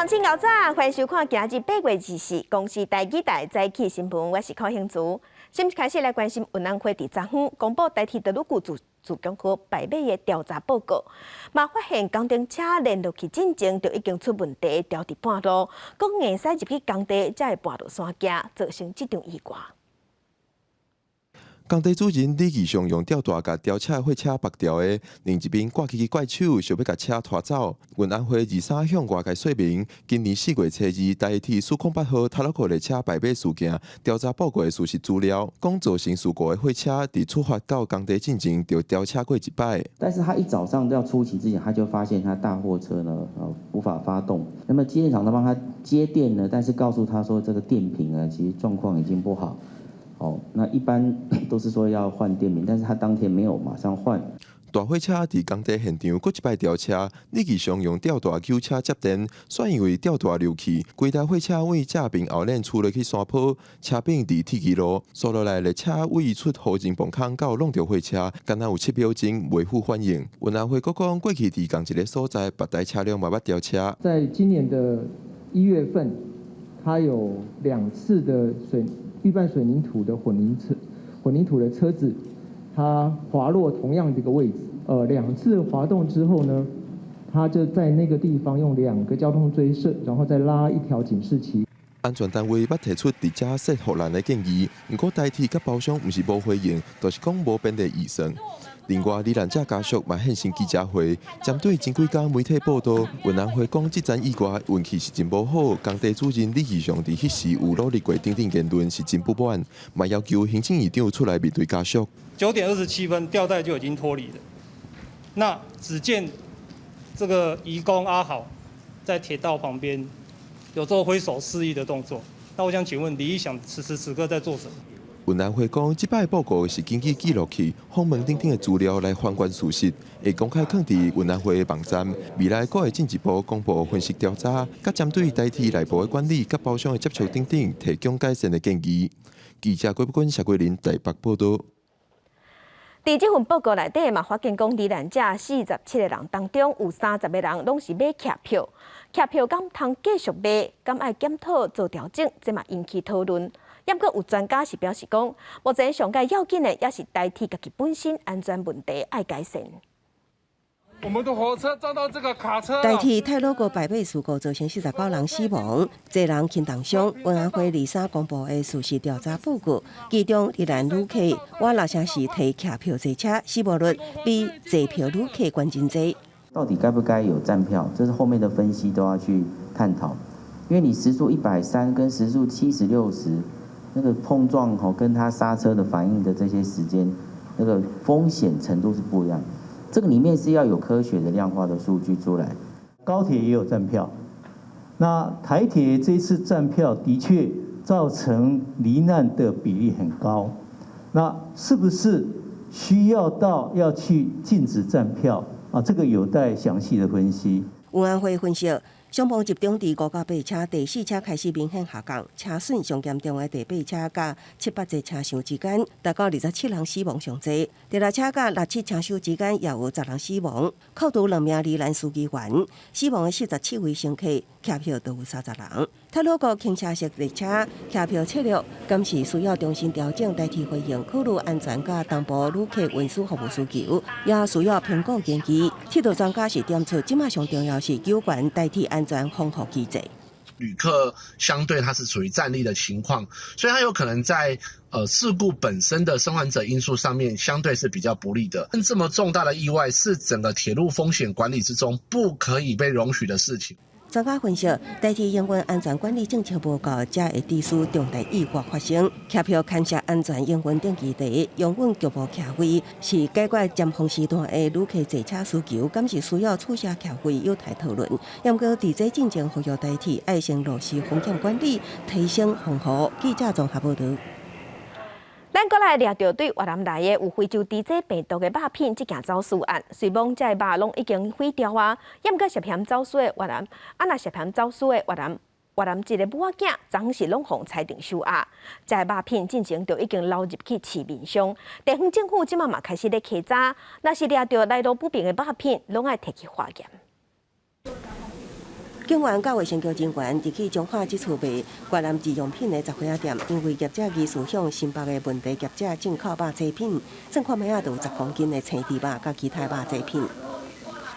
鄉親𠢕早，歡迎收看今日8月24公視台語台早起新聞，我是柯興慈。先開始來關心運安會佇昨昏公布台鐵太魯閣自強號敗馬的調查報告，嘛發現工程車連落去進前就已經出問題，掉佇半路，閣硬駛入去工地，才會跋落山徑，造成這場意外。工地主人李義祥用吊帶共吊車的貨車縛牢的，另一邊掛起去怪手，想欲共車拖走。運安會23向外界說明，今年4月初2，台鐵408號太魯閣列車敗馬事件調查報告的事實資料，講造成事故的貨車佇出發到工地進前就吊車過一擺。但是他一早上要出勤之前，他就發現他大貨車呢，無法發動。那麼機電廠都幫他接電呢，但是告訴他說這個電瓶呢，其實狀況已經不好。哦，那一般都是說要換電瓶，但是他當天沒有馬上換。大貨車佇工地現場閣一擺吊車，李義祥用吊帶救車接電，煞因為吊帶漏去，規台貨車為正爿後輪出落去山坡，車柄佇鐵枝路，紲落來列車位出雨前磅空到挵著貨車，干焦有7秒鐘袂赴反應。運安會閣講，過去佇仝一个所在，別台車輛嘛捌吊車。在今年的1月份，它有兩次的水預拌水泥土的混凝車，混凝土的車子，它滑落同樣的一個位置，兩次滑動之後呢，它就在那個地方用兩個交通錐設，然後再拉一條警示旗。安全單位捌提出佇遮設護欄的建議，毋過台鐵佮包商毋是無回應，就是講無編列預算。另外，罹難者家屬嘛現身記者會，針對前幾工媒體報道，運安會講這樁意外運氣是真無好，工地主任李義祥佇彼時有努力過等等言論是真不滿，嘛要求行政院長出來面對家屬。9點27分，吊帶就已經脫離了。那只見這個移工阿豪在鐵道旁邊有做揮手示意的動作。那我想請問李義祥此時此刻在做什麼？運安會講，這擺報告是根據記錄器、訪問等等的資料來還原事實，會公開囥佇運安會的網站。未來閣會進一步公布分析調查，佮針對台鐵內部的管理、佮包商的接觸等等，提供改善的建議。記者郭北君、謝桂林台北報道。佇這份報告內底嘛，發現講罹難者47個人當中，有30個人攏是買客票，客票敢通繼續賣？敢愛檢討做調整？這嘛引起討論。毋過有專家是表示講，目前上蓋要緊的，也是台鐵家己本身安全問題愛改善。我們的火車撞到這個卡車。台鐵太魯閣敗馬事故造成49人死亡，濟人輕重傷。運安會23公布的事實調查報告，其中罹難旅客倚六成是提客票坐車，死亡率比坐票旅客懸真濟。到底該不該有站票？這是後面的分析都要去探討。因為你時速130跟時速70、60，那個碰撞吼，跟它剎車的反應的這些時間，那個風險程度是不一樣。這個裡面是要有科學的量化的數據出來。高鐵也有站票，那台鐵這次站票的確造成罹難的比例很高，那是不是需要到要去禁止站票啊？這個有待詳細的分析。運安會分析，傷亡集中佇5到8車，第四車開始明顯下降，車損上嚴重的第八車佮七八節車廂之間，達到27人死亡上濟。第六車佮六七車廂之間也有10人死亡，扣除兩名罹難司機員，死亡的47位乘客，客票都有30人。太魯閣輕車式列車客票策略，敢是需要重新調整代替回應，考慮安全佮東部旅客運輸服務需求，也需要評估研究。鐵道專家是點出，這馬上重要是糾懸台鐵安全防護機制。旅客相對他是處於站立的情況，所以他有可能在事故本身的生還者因素上面相對是比較不利的。這麼重大的意外是整個鐵路風險管理之中不可以被容許的事情。專家分析，台鐵營運安全管理政策無夠，才會致使重大意外發生。客票牽涉安全營運等議題，容忍局部客位是解決尖峰時段的旅客坐車需求，敢是需要取消客位有待討論。毋過佇這進前呼籲台鐵愛先落實風險管理，提升防護。記者綜合報導。咱閣來掠著對越南來的有非洲豬隻病毒的肉品這件走私案，雖罔這个肉攏已經毀掉啊，毋過涉嫌走私的越南，啊若涉嫌走私的越南這个母仔囝，昨是攏予裁定收押。這个肉品進前就已經流入去市面上，地方政府這馬嘛開始咧稽查，若是掠著來路不明的肉品，攏愛提去化驗。警員佮衛生局人員入去彰化這處賣越南日用品的雜貨仔店，因為業者疑似向新北的問題業者進口肉製品，算看覓仔就有10公斤的青豬肉佮其他肉製品。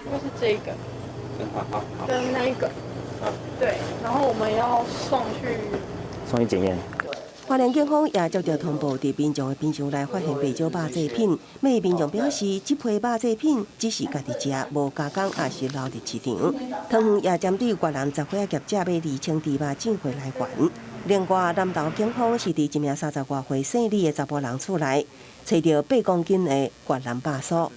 就是這個，跟那個，對，然後我們要送去送去檢驗。花蓮警方也接著通報，佇民眾的冰箱內發現袂少肉製品。每民眾表示，這批肉製品只是家己食，無加工，抑是流佇市場。桃園也針對越南雜貨業者欲釐清豬肉進貨來源。另外，南投警方是佇一名30外歲姓李的查埔人厝內，揣著8公斤的越南肉酥。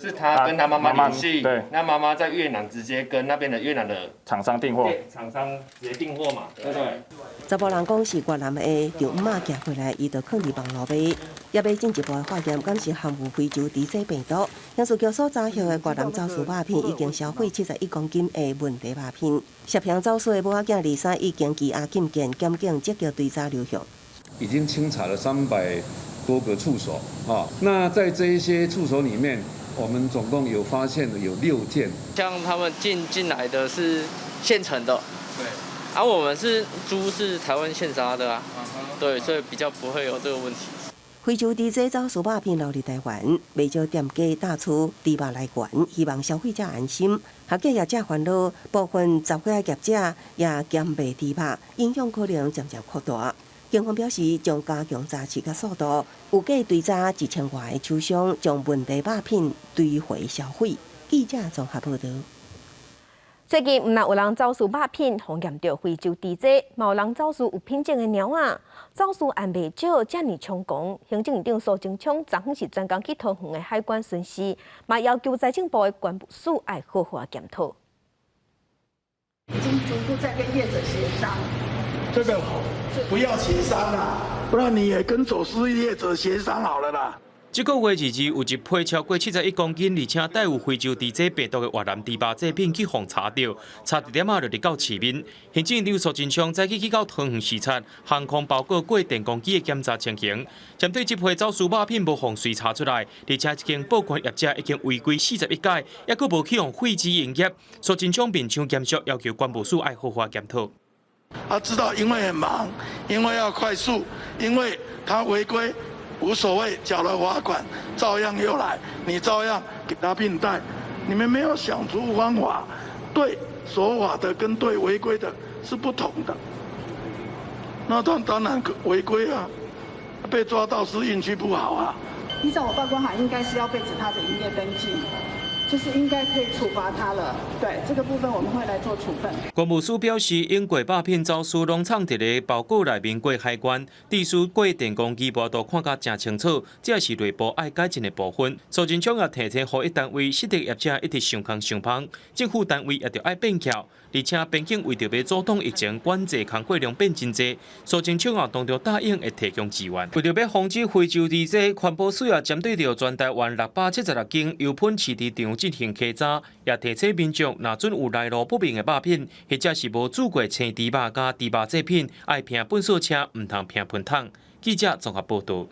是他跟他媽媽聯繫，對，那媽媽在越南直接跟那邊的越南的廠商訂貨，廠商直接訂貨嘛，對不對？查埔人講是越南的丈姆仔寄回來，伊就囥佇網路賣，猶欲進一步的化驗，敢是含有非洲豬瘟病毒。刑事局所查獲的越南走私肉品已經銷毀71公斤的問題肉品，涉嫌走私的母仔囝二三已經羈押禁見，檢警積極追查流向。已經清查了300多個處所，啊，那在這一些處所裡面，我們總共有發現有6件。像他們進來的是現成的，對，啊，我們是豬是台灣現殺的啊，對，所以比較不會有這個問題。非洲豬瘟走私肉品流入台灣，袂少店家打出豬肉來源，希望消費者安心。學界業者煩惱，部分雜貨業者也兼賣豬肉，影響可能漸漸擴大。警方表示，將加強查緝佮速度，預計追查1000外个廠商，將問題肉品追回銷毀。記者綜合報導。最近毋但有人走私肉品，予驗著非洲豬瘟，嘛有人走私有品種的貓仔，走私案袂少，遮爾猖狂。行政院長蘇貞昌昨昏是專工去桃園的海關巡視，嘛要求財政部的關務署愛好好檢討。已經逐步在跟業者協商。這個不要協商啦，不然你也跟走私業者協商好了啦。這個月22有一批超過71公斤，而且帶有非洲豬瘟病毒的越南豬肉製品去予查著，查一點仔就入到市面。行政院長蘇貞昌早起去到桃園視察航空包裹過電工機的檢查情形，針對這批走私肉品無予追查出來，而且這間報關業者已經違規41屆，猶閣無去予廢止營業。蘇貞昌面相嚴肅，要求關務署愛好好檢討。他知道，因為很忙，因為要快速，因為他違規無所謂，繳了罰款照樣又來，你照樣給他併貸。你們沒有想出方法，對守法的跟對違規的是不同的。那當當然違規啊，被抓到是運氣不好啊。依照我報關函，應該是要廢止他的營業登記。就是應該可以處罰他了，對這個部分我們會來做處分。關務署表示，英國肉品走私攏藏佇咧包裹內面過海關，必須過電工機無都看甲誠清楚，這是內部愛改進的部分。蘇貞昌也提醒予役單位，失德業者一直傷空傷芳，政府單位也著愛變巧，而且邊境為著欲阻擋疫情，管制工過量變真濟。蘇貞昌也當場答應會提供支援。為著欲防止非洲豬瘟，環保署也針對著全台灣676間油噴飼豬場進行稽查，也提醒民眾，若準有來路不明的肉品，或者是無煮過青豬肉佮豬肉製品，愛拼糞掃車，毋通拼噴桶。記者綜合報導。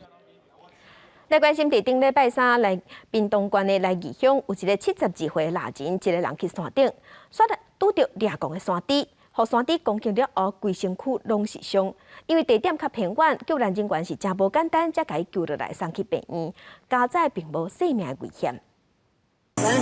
來關心，佇頂禮拜三來屏東縣的來義鄉，有一个72歲的老人，一个人去山頂，煞來拄著掠狂的山豬，予山豬攻擊了後，規身軀攏是傷。因為地點較偏遠，救援人員是誠無簡單，才共伊救落來送去病院，佳哉並無性命的危險。來，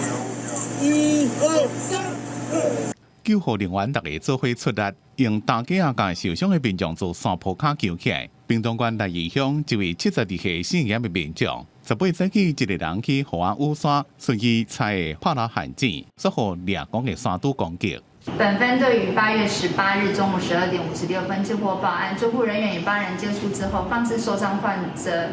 一、二、三。救護人員逐家做伙出力，用擔架仔共受傷的民眾自山坡跤救起來。屏東縣來義鄉一位72歲姓嚴的民眾，18早起一个人去雨仔雨山，隨意採拍落陷阱，煞予掠狂的山豬攻擊。本分隊於8月18日中午12點56分接獲報案，救護人員與八人接觸之後，方知受傷患者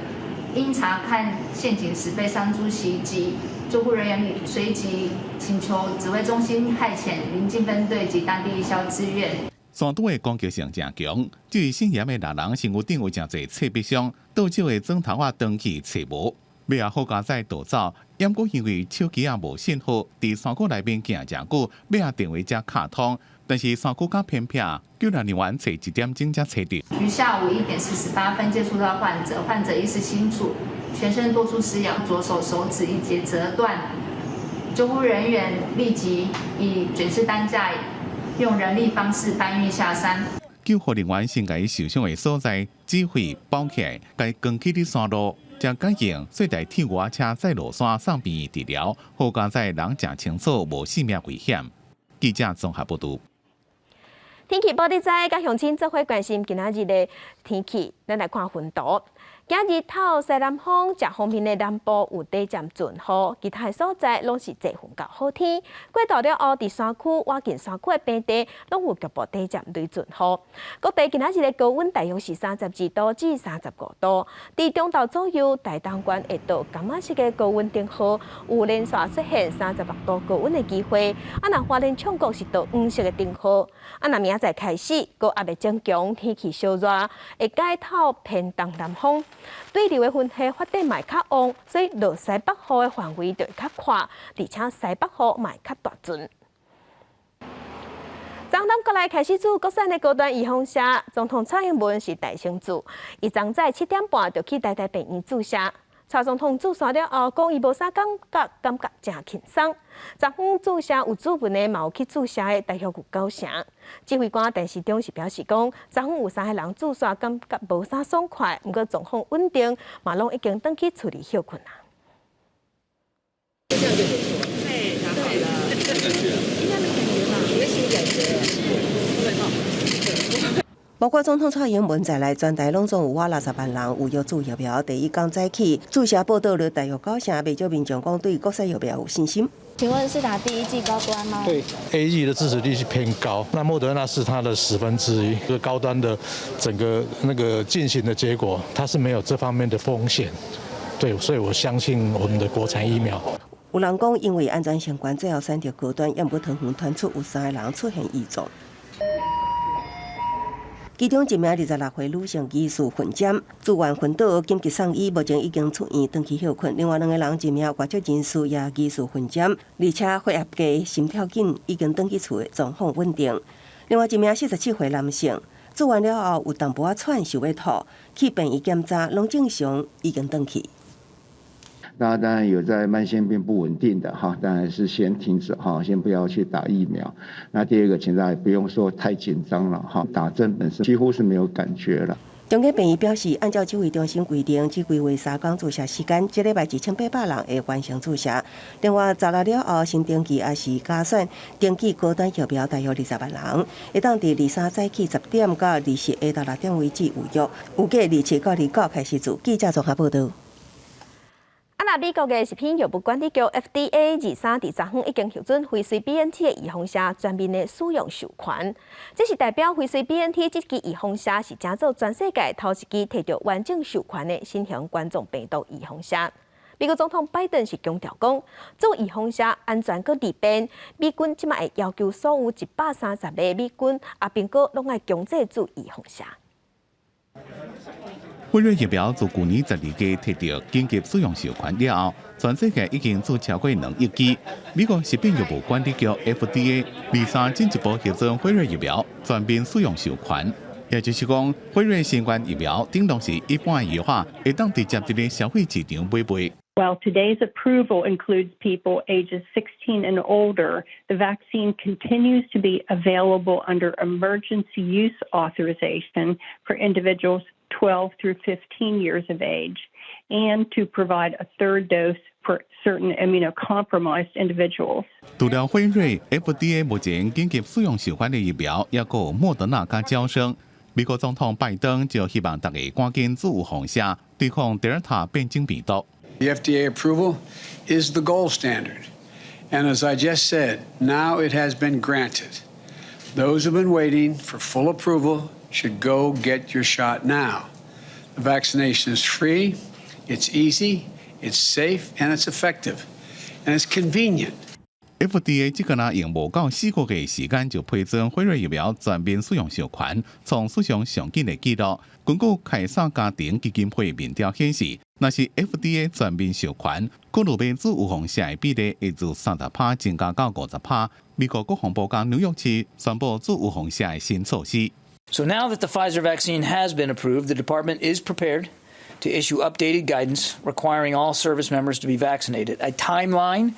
因查看陷阱時被山豬襲擊。救護人員隨即請求指揮中心派遣鄰近分隊及當地義消支援。山豬的攻擊性誠強，這位姓嚴的老人身軀頂有誠濟刺鼻傷，倒手的枕頭仔長期揣無，尾仔好佳哉逃走，毋過因為手機仔無信號，佇山谷內面行誠久，尾仔電話才敲通，但是山谷較偏僻，救援人員揣一點鐘才揣著。於下午1點48分接觸到患者，患者意識清楚，全身多處撕咬，左手手指一節折斷。救護人員立即以捲式擔架用人力方式搬運下山。救護人員先共受傷的所在指揮綁起來，共扛起佇山路，才改用細台鐵牛仔車載落山送病院治療。好佳哉人誠清楚，無性命危險。記者綜合報導。天氣報你知，佮鄉親做伙關心今仔日的天氣，咱來看雲圖。今日透西南風，誠方便的南部有短暫陣雨，其他的所在攏是濟雲到好天。過晝了後，佇山區、倚近山區的平地，攏有局部短暫雷陣雨。各地今仔日的高溫大約是32度至35度。佇中晝左右，台東縣會到柑仔色的高溫燈號，有連續出現36度高溫的機會。啊，若花蓮衝國是到黃色的燈號。啊，若明仔載開始，高壓會增強，天氣燒熱，會改透偏東南風。對流的雲系發展嘛會較旺，所以落西北雨的範圍就會較闊，而且西北雨嘛會較大陣。昨昏國內開始注國產的高端預防射，總統蔡英文是代先注，伊昨早7點半就去台大病院注射。蔡總統注射了後，講伊無啥感覺，感覺誠輕鬆。昨昏注射有主文的，嘛有去注射的，大約有九成。指揮官陳時中是表示講，昨昏有三个人注射，感覺無啥爽快，毋過狀況穩定，嘛攏已經轉去厝裡歇睏啊。這樣就結束了。對，打好了。應該沒感覺吧？沒什麼感覺。不會痛。包括總統蔡英文在內，全台攏總有倚60萬人預約注疫苗。第一工早起注射報到率大約九成，袂少民眾講對國產疫苗有信心。請問是打第一劑高端嗎？對，AZ 的支持率是偏高，那莫德納是它的1/10，這個高端的整個那個進行的結果，它是沒有這方面的風險。對，所以我相信我們的國產疫苗。有人講，因為安全性懸，最後選擇高端，猶毋過桃園傳出有三個人出現異狀。其中一名26歲女性疑似混針，住院昏倒，緊急送醫，目前已經出院，轉去歇睏。另外兩個人，一名外籍人士也疑似混針，而且血壓低、心跳緊，已經轉去厝，狀況穩定。另外一名47歲男性，住院了後有淡薄仔喘，想欲吐，去病院檢查攏正常，已經轉去。那當然有在慢性病不穩定的哈，當然是先停止哈，先不要去打疫苗。那第二個，請大家不用說太緊張了哈，打針本身幾乎是沒有感覺了。中央病院表示，按照指揮中心規定，只規劃3工注射時間，這禮拜1800人會完成注射。另外，十六了後新登記抑是加選登記高端疫苗大約20萬人，會當佇23早起10點到24下晝6點為止預約，預計27到29開始注。記者綜合報導。啊，若美國的食品藥物管理局 FDA 23佇昨昏已經核准輝瑞 BNT 的預防射全面的使用授權，這是代表輝瑞 BNT 這支預防射是成做全世界頭一支提著完整授權的新型冠狀病毒預防射。美國總統拜登是強調講，注預防射安全閣利便，美軍這擺會要求所有130個美軍阿兵哥攏愛強制注預防射。輝瑞疫苗自舊年12月提著緊急使用授權了後，全世界已經注超過2億劑。美國食品藥物管理局 FDA 23進一步核准輝瑞疫苗全面使用授權，也就是講，輝瑞新冠疫苗等同是一般藥仔，會當直接佇咧消費市場買賣。 While today's approval includes people ages 16 and older, the vaccine continues to be available under emergency use authorization for individuals 12 through 15 years of age and to provide a third dose for certain immunocompromised individuals. 除了輝瑞，FDA 目前緊急使用授權的疫苗，猶閣有莫德納佮嬌生。美國總統拜登就希望大家趕緊注預防射，對抗德爾塔變種病毒。 The FDA approval is the gold standard. And as I just said, now it has been granted. Those who've been waiting for full approval should go get your shot now. The vaccination is free, it's easy, it's safe, and it's effective, and it's convenient. FDA 這個若用無夠4個月時間就批准輝瑞疫苗全面使用授權，創史上上緊的紀錄。根據凱撒家庭基金會民調顯示，若是 FDA 全面授權，考慮欲注預防射的比例會自30趴增加到50趴。美國國防部佮紐約市宣布注預防射的新措施。 So now that the Pfizer vaccine has been approved, the department is prepared to issue updated guidance requiring all service members to be vaccinated. A timeline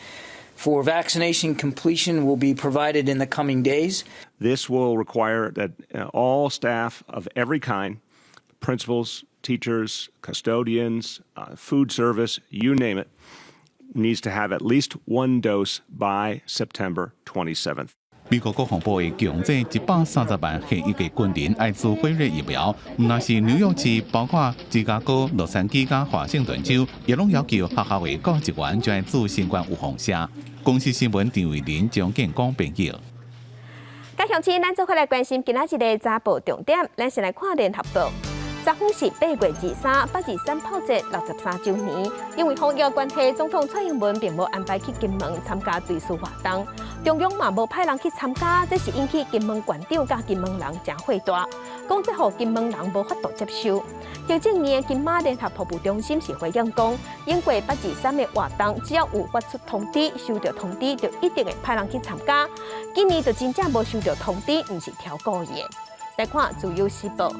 for vaccination completion will be provided in the coming days. This will require that all staff of every kind, principals, teachers, custodians, food service, you name it, needs to have at least one dose by September 27th. 美國國防部會強制130萬現役的軍人愛注輝瑞疫苗，毋但是紐約市，包括芝加哥、洛杉磯佮華盛頓州，也攏要求學校的教職員就愛注新冠預防射。公視新聞張慧玲、張建光編譯。各鄉親，咱做伙來關心今仔日的早報重點，咱先來看聯合報。昨昏是8月23，八二三炮戰63週年。因為防疫關係，總統蔡英文並無安排去金門參加追思活動，中央嘛無派人去參加，這是引起金門縣長佮金門人誠火大，講這予金門人無法度接受。行政院的金馬聯合服務中心是回應講，經過八二三的活動，只要有發出通知，收到通知就一定會派人去參加。今年就真正無收到通知，毋是挑故意的。來看自由時報。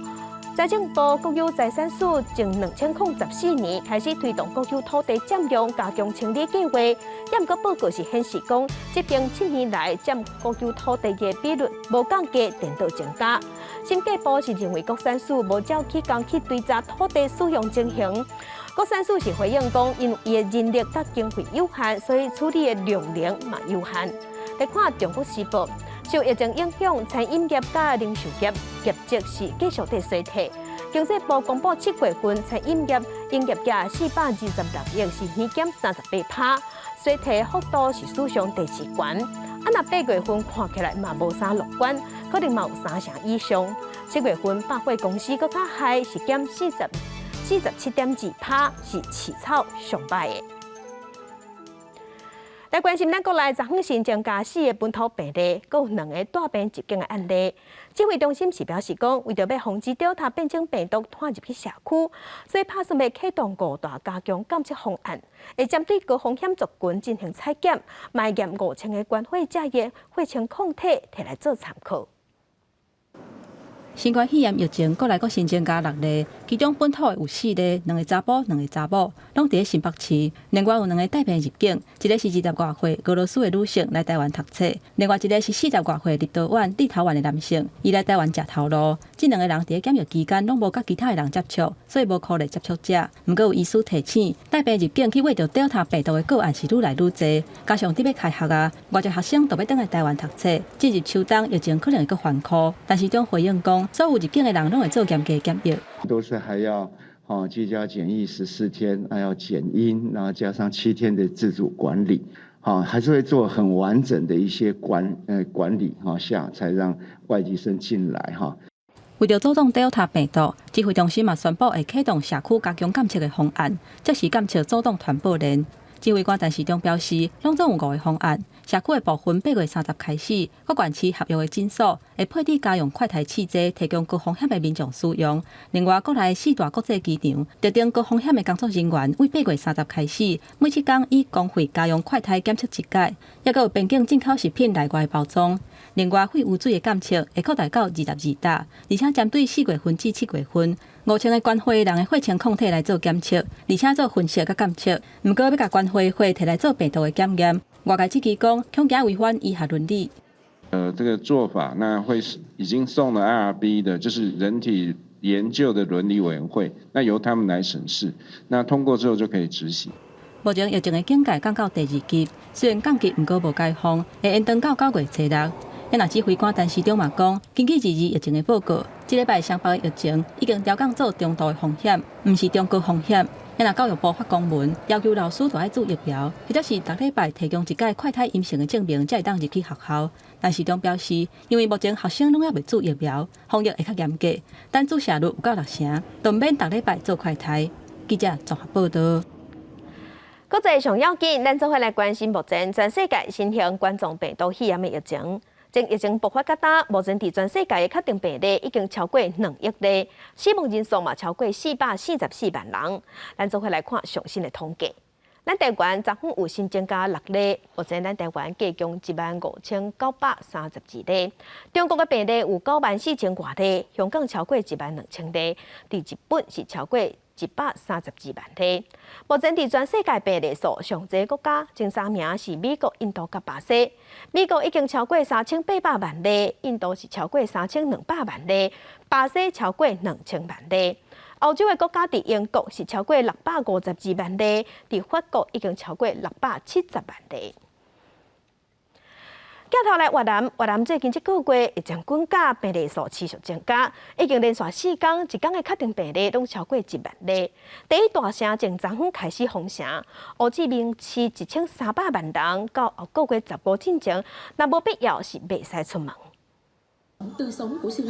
財政部國有財產署從2014年開始推動國有土地佔用加強清理計劃，毋過報告是顯示講，執行7年來佔國有土地的比率無降低，顛倒增加。審計部是認為國產署無照起工去追查土地使用情形。國產署是回應講，因為伊的人力佮經費有限，所以處理的量能嘛有限。來看中國時報。受疫情影響，餐飲業佮零售業業績是繼續佇衰退。經濟部公布7月份餐飲業營業額426億，是年減38%，衰退幅度是史上第二懸。啊，若8月份看起來嘛無啥樂觀，可能嘛有三成以上。7月份百貨公司閣較害，是減47.2%，是市草上歹的。來關心咱國內昨昏新增加四个本土病例，閣有兩个帶病入境的案例。指揮中心是表示講，為著欲防止 Delta 變種病毒傳入去社區，所以拍算欲啟動五大加強監測方案，會針對高風險族群進行採檢，嘛驗5000个關會者的血清抗體，提來做參考。新冠肺炎疫情國內閣新增加六例，其中本土的有四例，兩个查埔，兩个查某，攏佇咧新北市。另外有兩个帶病入境，一个是20外歲俄羅斯的女性來台灣讀冊，另外一个是40外歲立陶宛立陶宛的男性，伊來台灣食頭路。這兩个人佇咧檢疫期間攏無佮其他的人接觸，所以無可能接觸者。毋過有醫師提醒，帶病入境去秽著 Delta 病毒的個案是愈來愈濟，加上佇欲開學啊，偌濟學生都欲轉來台灣讀冊，進入秋冬疫情可能會閣反撲。陳時中回應講，所有入境的人攏會做嚴格檢疫，都是還要居家檢疫14天，還要檢陰，然後加上7天的自主管理，還是會做很完整的一些管理下，才讓外籍生進來哈。為著阻擋 Delta 病毒，指揮中心嘛宣布會啟動社區加強監測的方案，即時監測阻擋傳播鏈。指揮官陳時中表示，攏總有五個方案，社區的部分8月30開始，各縣市合約的診所會配置家用快篩試劑，提供高風險的民眾使用。另外，國內四大國際機場特定高風險的工作人員，對8月30開始，每7工以公費家用快篩檢測一擺，抑閣有邊境進口食品內外包裝。另外，廢污水的監測會擴大到22搭，而且針對4月份至7月份5000个關會人的血清抗體來做檢測，而且做分析佮監測。毋過欲共關會血提來做病毒的檢驗，外界質疑講，恐驚違反醫學倫理。這個做法，那會已經送了 IRB 的，就是人體研究的倫理委員會，那由他們來審視，那通過之後就可以執行。目前疫情的警戒降到第二級，雖然降級，毋過無解封，會延長到9月初六。若指揮官陳時中嘛講，根據二二疫情的報告，這禮拜雙北的疫情已經調降做中度的風險，毋是中高風險。若教育部發公文，要求老師都愛注疫苗，或者是逐禮拜提供一擺快篩陰性的證明，才會當入去學校。陳時中表示，因為目前學生攏猶未注疫苗，防疫會較嚴格，等注射率有夠六成，就毋免逐禮拜做快篩。記者綜合報道。國際上要緊，咱做伙來關心目前全世界新型冠狀病毒肺炎的疫情。從疫情爆發到今，目前佇全世界的確診病例已經超過2億例，死亡人數嘛超過444萬人。咱做伙來看上新的統計。咱台灣昨昏有新增加六例，目前咱台灣計共15,932例。中國的病例有9萬4千外例，香港超過1萬2千例，佇日本是超過132萬例。目前佇全世界病例數上濟國家前三名是美國、印度佮巴西。美國已經超過3800萬例，印度是超過3200萬例，巴西超過2000萬例。歐洲的國家佇英國是超過652萬例，佇法國已經超過670萬例。鏡頭來越南，越南最近這個月疫情滾加，病例數持續增加，已經連續四工，一工的確診病例攏超過1萬例。第一大城前昨昏開始封城，胡志明市1300萬人到後個月15進前，若無必要是袂使出門。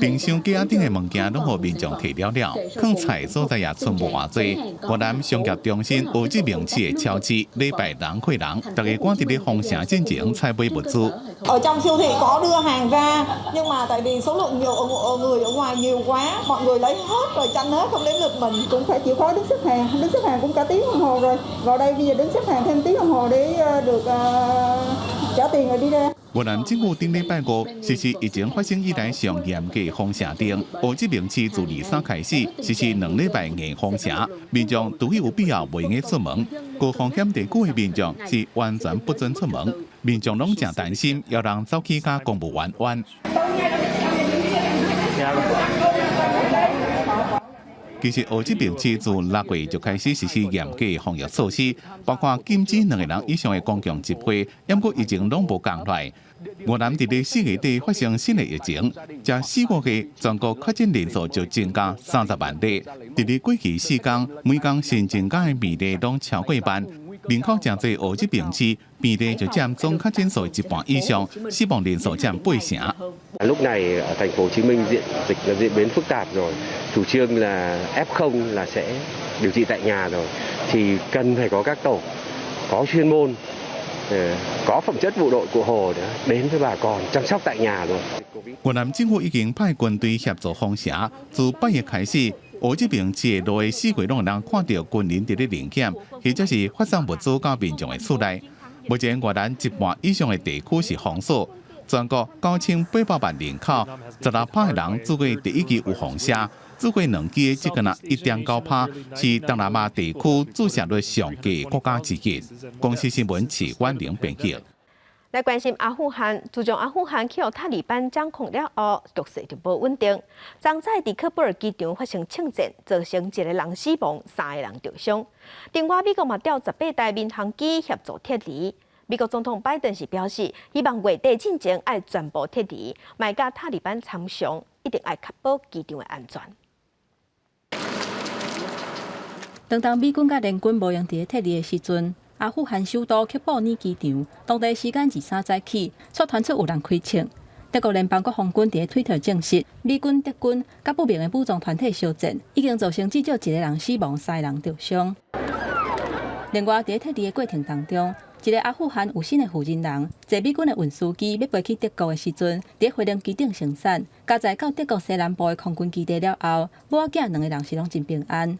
冰箱架仔頂的物件攏予民眾提了了，囥菜所在也賰無偌濟。越南商業中心胡志明市的超市，禮拜人過人，大家趕佇咧封城進前採買物資。 Ở trong siêu thị có đưa hàng ra, nhưng mà tại vì số lượng nhiều người ở ngoài nhiều quá, mọi người lấy hết rồi tranh hết không đến lượt mình. Cũng phải chịu khó đứng xếp hàng, đứng xếp hàng cũng cả tiếng đồng hồ rồi. Vào đây bây giờ đứng xếp hàng thêm tiếng đồng hồ để được trả tiền rồi đi ra. 越南政府頂禮拜五實施疫情發生以來上嚴格封城令，胡志明市自23開始實施2禮拜硬封城，民眾除非有必要袂用出門，高風險地區的民眾是完全不准出門，民眾攏誠擔心，予人走去共公務員冤。其實胡志明市自6月就開始實施嚴格防疫措施，包括禁止兩個人以上的公共集會，毋過疫情攏無降落來。越南佇咧4月底發生新的疫情，這4個月全國確診人數就增加30萬例。佇咧過去4工，每工新增加的病例攏超過萬，人口誠濟胡志明市病例就佔總確診數一半以上，死亡人數佔八成。 Lúc này ở thành phố Hồ Chí Minh diện dịch là diễn biến phức tạp rồi, chủ trương là F0 là sẽ điều trị tại nhà rồi, thì cần phải có các tổ có chuyên môn, có phẩm chất bộ đội cụ Hồ đến với bà con chăm sóc tại nhà rồi。越南政府已經派軍隊協助封城，自8月開始，胡志明市的路的四圍攏會當看著軍人佇咧臨檢，或者是發送物資到民眾的厝內。目前越南一半以上的地區是封鎖，全國9800萬人口，16趴的人注過第一劑預防射，注過兩劑的只干焦1.9趴，是東南亞地區注射率上低的國家之一。公視新聞池婉玲編輯。來關心阿富汗，自從阿富汗去予塔利班掌控了後，局勢就無穩定。昨早佇喀布爾機場發生槍戰，造成一個人死亡，三個人著傷。另外，美國嘛調18台民航機協助撤離。美國總統拜登是表示，希望月底進前愛全部撤離，莫共塔利班參詳，一定愛確保機場的安全。當當美軍佮聯軍無閒佇咧撤離的時陣，阿富汗首都喀布爾機場，當地時間23早起，卻傳出有人開槍。德國聯邦國防軍佇咧推特證實，美軍、德軍佮不明的武裝團體相戰，已經造成至少一個人死亡，三個人著傷。另外，佇咧撤離的過程當中，一個阿富汗有新的負責人坐美軍的運輸機欲飛去德國的時陣，佇咧飛行機頂生產，加載到德國西南部的空軍基地了後，母仔囝兩個人是攏真平安。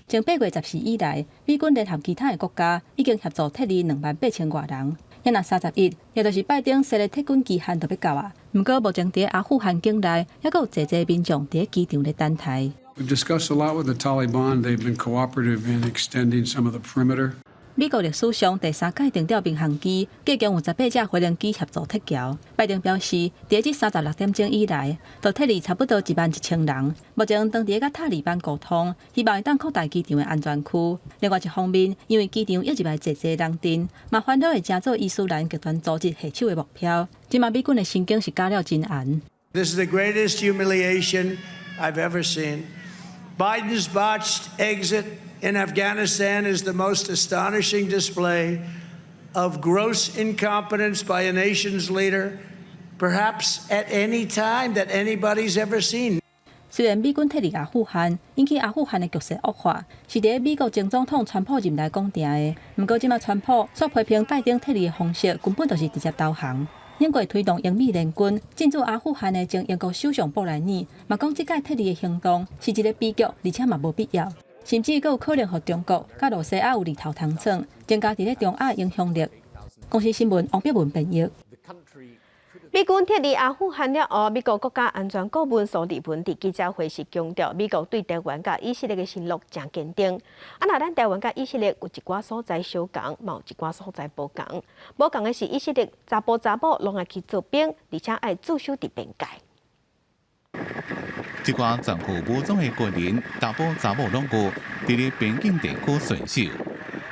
從8月14以來，美軍聯合其他的國家已經協助撤離2萬8千外人。若31，也就是拜登設立撤軍期限就欲到啊。毋過目前佇阿富汗境內，猶閣有濟濟民眾佇咧機場咧等待。 We've discussed a lot with the Taliban. They've been cooperative in extending some of the perimeter. 美國歷史上第三擺徵調民航機，計共有18架飛行機協助撤僑。拜登表示，佇這36點鐘以來，就撤離差不多1萬1千人。目前當佇咧佮塔利班溝通，希望會當擴大機場的安全區。另外一方面，因為機場一入來濟濟人陣，嘛煩惱會成做伊斯蘭極端組織下手的目標。這馬美軍的神經是絞了真絚。 This is the greatest humiliation I've ever seen. Biden's botched exit in Afghanistan is the most astonishing display of gross incompetence by a nation's leader, perhaps at any time that anybody's ever seen. 雖然美軍撤離阿富汗，引起阿富汗的局勢惡化，是佇美國前總統川普任內講定的。毋過，這馬川普煞批評拜登撤離的方式根本就是直接投降。英國推動英美聯軍進駐阿富汗的前英國首相布萊爾嘛講，這擺撤離的行動是一個悲劇，而且嘛無必要，甚至閣有可能予中國佮羅西亞有日頭通創，增加佇咧中亞影響力。公視新聞王碧文編譯。美軍撤離阿富汗了後，美國國家安全顧問蘇利文佇記者會時強調，美國對台灣佮以色列的承諾誠堅定。啊，若咱台灣佮以色列有一寡所在相仝，嘛有一寡所在無仝。無仝的是以色列查埔查某攏愛去做兵，而且愛駐守佇邊界。這寡全副武裝的軍人，查埔查某攏有佇咧邊境地區巡守。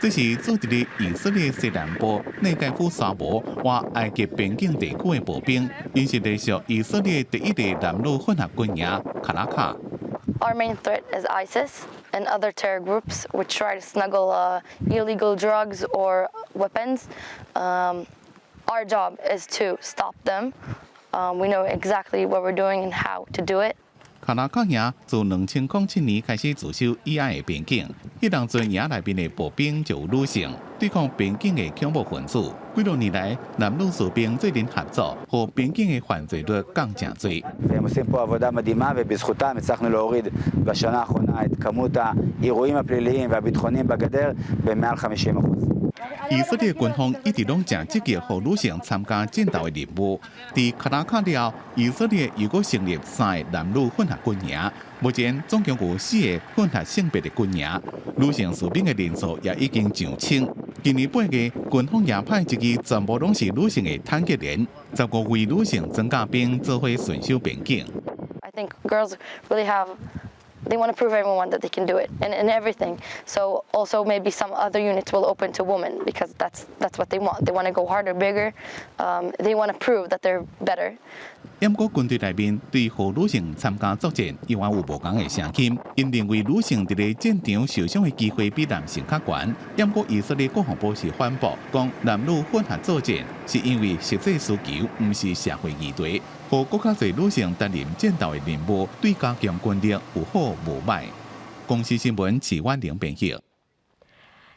這是駐佇咧以色列西南部內蓋夫沙漠和埃及邊境地區的步兵，𪜶是隸屬以色列第一個男女混合軍營卡拉卡。 Our main threat is ISIS and other terror groups which try to smuggle illegal drugs or weapons. Our job is to stop them. We know exactly what we're doing and how to do it. 卡拉卡營自2007年開始駐守以埃的邊境，彼當陣營內面的步兵就有女性，對抗邊境的恐怖分子。幾多年來，男女士兵做陣合作，予邊境的犯罪率降誠濟。 והם עושים פה עבודה מדהימה ובזכותם הצלחנו להוריד בשנה האחרונה את כמות האירועים הפליליים והביטחוניים בגדר במעל 50%. 以色列軍方一直攏誠積極，予女性參加戰鬥的任務。佇卡拉卡了後，以色列又閣成立三个男女混合軍營，目前總共有四个混合性別的軍營，女性士兵的人數也已經上千。今年8月，軍方也派一支全部攏是女性的坦克連，15位女性裝甲兵做伙巡守邊境。 I think girls really have they want to prove everyone that they can do it and everything. So also maybe some other units will open to women because that's what they want. They want to go harder, bigger. They want to prove that they're better. 毋過軍隊內面對予女性參加作戰，依然有無仝的聲音。𪜶認為女性佇咧戰場受傷的機會比男性較懸。毋過以色列國防部是反駁，講男女混合作戰是因為實際需求，毋是社會議題。予閣較濟女性擔任戰鬥的任務，對加強軍力有好無歹。公視新聞齊婉玲編譯。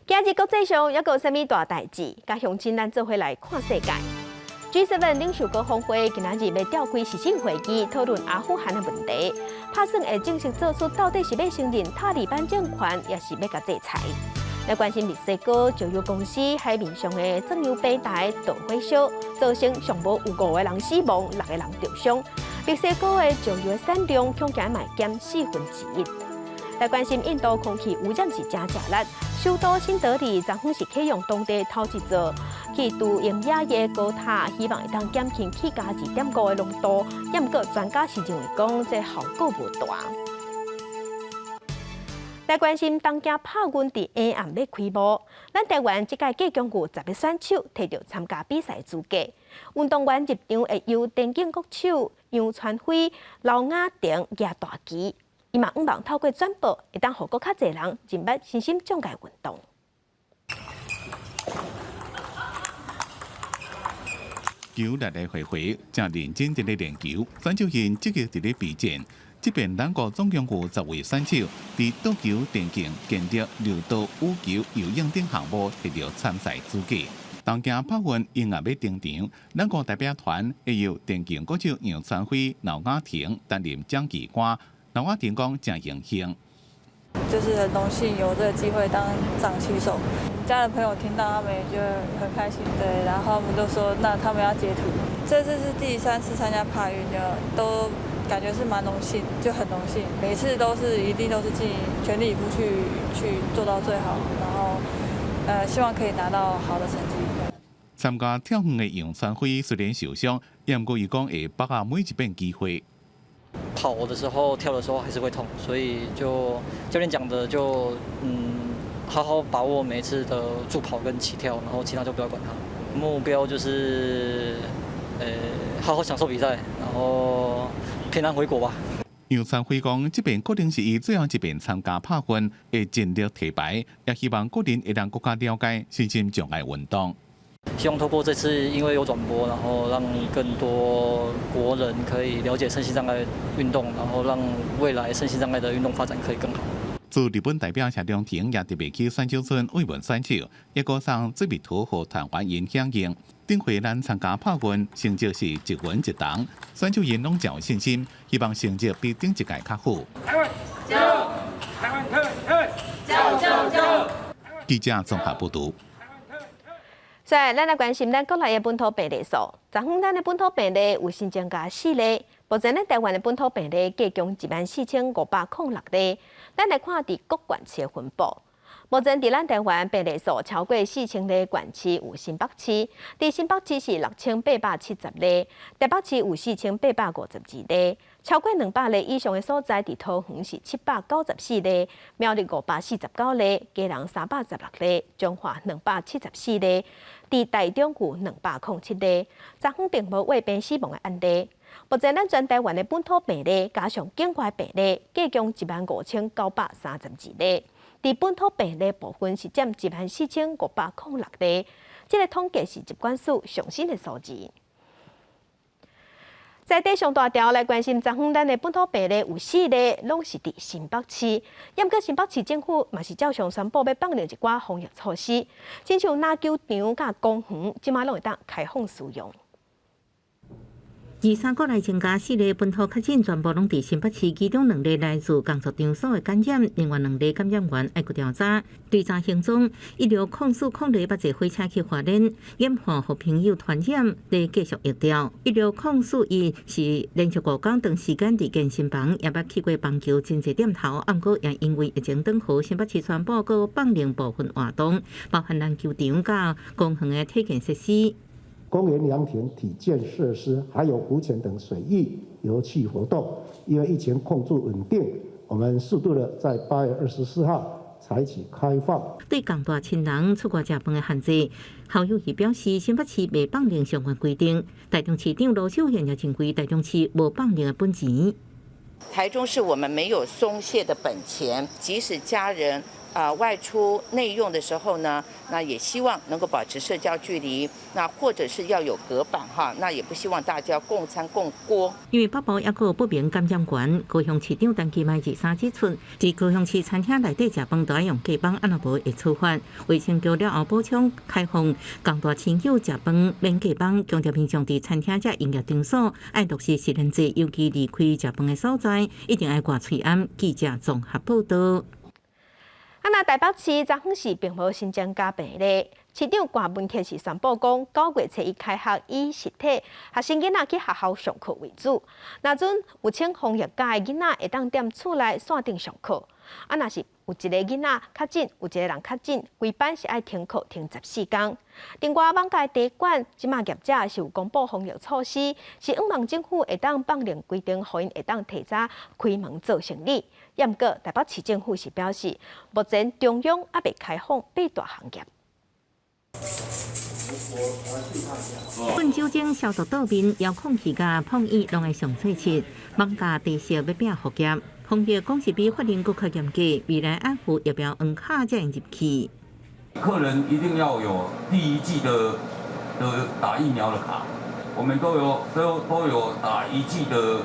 今日國際上猶閣有啥物大代誌？佮鄉親咱做伙來看世界。G7 領袖高峰會今仔日欲召開視訊會議，討論阿富汗的問題，拍算會正式做出到底是欲承認塔利班政權，抑是欲共制裁。來關心墨西哥石油公司海面上的鑽油平台導火燒，造成上無有五個人死亡，六個人著傷。墨西哥的石油產量恐驚會減1/4。來關心印度空氣污染是誠食力，首都新德里昨昏是啟用當地頭一座去除煙的高塔，希望會當減輕氣加2.5的濃度。毋過專家是認為講，這效果無大。來關心東京帕運佇下暗欲開幕，咱台灣這屆計共有10个選手提著參加比賽資格。運動員入場會由田徑國手楊傳輝、劉雅婷舉大旗，伊嘛向望透過轉播，會當予閣較濟人認捌身心障礙運動。球來來回回，誠認真佇咧練球，選手𪜶積極佇咧備戰。這遍咱國總共有10位選手，佇桌球、電競、健力、柔道、羽球、游泳等項目提著參賽資格。東京帕運音樂欲登場，咱國代表團會由電競國手楊傳輝、劉雅婷擔任掌旗官。劉雅婷講誠榮幸，就是很榮幸有這個機會當掌旗手。家人朋友聽到他們也覺得很開心，對，然後他們都說那他們要截圖。這次是第三次參加帕運的，都感覺是蠻榮幸，就很榮幸。每次都是一定都是盡全力以赴去做到最好，然後希望可以拿到好的成績。參加跳遠的楊傳輝雖然受傷，毋過伊講會把握每一遍機會。跑的時候、跳的時候還是會痛，所以就教練講的就好好把握每一次的助跑跟起跳，然後其他就不要管它。目標就是好好享受比賽，然後平安回國吧。楊傳輝講，這遍可能是伊最後一遍參加帕運，會盡力提牌，也希望國人會當閣較了解身心障礙運動。希望透過這次，因為有轉播，然後讓更多國人可以了解身心障礙運動，然後讓未來身心障礙的運動發展可以更好。駐日本代表謝長廷也特別去選手村慰問選手，也閣送水蜜桃予團員𪜶響應。頂回咱參加帕運，成績是一銀一銅，選手𪜶攏誠有信心，希望成績比頂一屆較好。台灣加油！台灣台灣台灣加油加油加油！記者綜合報導。所以，咱來關心咱國內的本土病例數。昨昏咱的本土病例有新增加四例，目前咱台灣的本土病例計共14,506例。咱來看佇各縣市的分布。目前佇咱台灣病例數超過4000例縣市有新北市，佇新北市是6870例，台北市有4852例，超過200例以上的所在，佇桃園是794例，苗栗549例，基隆316例，彰化274例，佇台中有207例。昨昏並無衛病死亡的案例。目前咱全台灣的本土病例加上境外病例，計共15,932例。佇本土病例部分是佔14,506例，這個統計是疾管署上新的數字。在地上大條來關心，昨昏咱的本土病例有四例，攏是佇新北市。毋過新北市政府嘛是照常宣布欲放寬一寡防疫措施，親像籃球場佮公園，這馬攏會當開放使用。二三國內增加四例本土確診，全部攏佇新北市，其中兩例來自工作場所的感染，另外兩例感染源愛閣調查。追查行蹤，160440例捌坐火車去花蓮，染患予朋友傳染，佇繼續疫調。16041是連續5工長時間佇健身房，也捌去過棒球真濟店頭，毋過也因為疫情轉好，新北市宣布閣放寬部分活動，包含籃球場佮公園的體健設施。公園涼亭、體健設施，還有浮潛等水域遊憩活動，因為疫情控制穩定，我們適度的在8月24號採取開放。對共帶親人出外食飯的限制，侯友宜表示，新北市袂放寬相關規定。台中市長盧秀燕也認為，台中市無放寬的本錢。台中市我們沒有鬆懈的本錢，即使家人啊外出內用的時候呢，那也希望能夠保持社交距離，那或者是要有隔板哈，那也不希望大家共餐共鍋。因為北部抑閣有不明感染源，高雄市長陳其邁23指出，佇高雄市餐廳內底食飯都愛用隔板，按若無會處罰。衛生局了後補充開放，共帶親友食飯免隔板，強調民眾佇餐廳遮營業場所愛落實實聯制，尤其離開食飯的所在，一定愛掛喙罨。記者綜合報道。啊，若台北市昨昏是並無新增加病例，市長郭文鐵是宣布講，9月初一開學以實體學生囡仔去學校上課為主。若準有請防疫假的囡仔會當踮厝內線頂上課。啊，若是有一个囡仔確診，有一個人確診，規班是愛停課停14工。另外，艋舺茶館這馬業者是有公布防疫措施，是向望政府會當放寬規定，予𪜶會當提早開門做生意。毋過台北市政府是表示，目前中央猶未開放八大行業。噴酒精消毒桌面，遙控器佮碰椅攏愛上做漆。艋舺茶色欲拼復業，防疫講是比法令閣較嚴格，未來愛附疫苗黃卡才會入去。客人一定要有第一劑的打疫苗的卡，我們都有打一劑的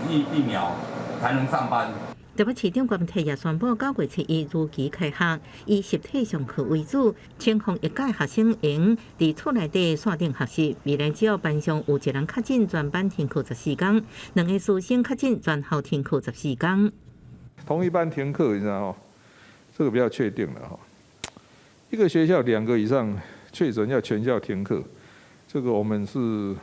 疫苗才能上班。台北市長郭文也宣布，9月初一如期開學，以實體上課為主，請防疫假學生會佇厝內底線頂學習。未來只要班上有一人確診，全班停課14工；兩个師生確診，全校停課十四工。同一班停課，你知道嗎？這個比較確定了哈。一個學校兩個以上確診要全校停課，這個我們是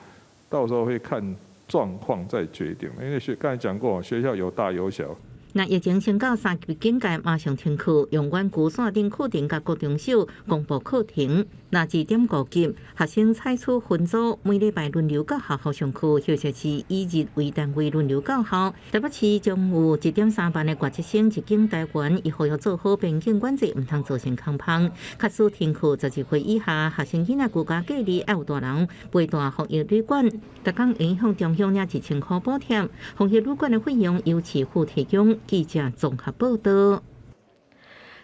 到時候會看狀況再決定。因為剛才講過，學校有大有小。若疫情升到三級警戒，馬上停課，用遠距線頂課程佮國中小公布課程。若2.5級，學生採取分組，每禮拜輪流到學校上課，或者是以日為單位輪流到校。台北市將有1.3萬的國籍生入境台灣，伊呼籲做好邊境管制，毋通造成空芳。假使停課12歲以下學生囡仔居家隔離，愛有大人陪蹛防疫旅館，逐工會向中央領1000箍補貼。防疫旅館的費用由市府提供。記者綜合報道。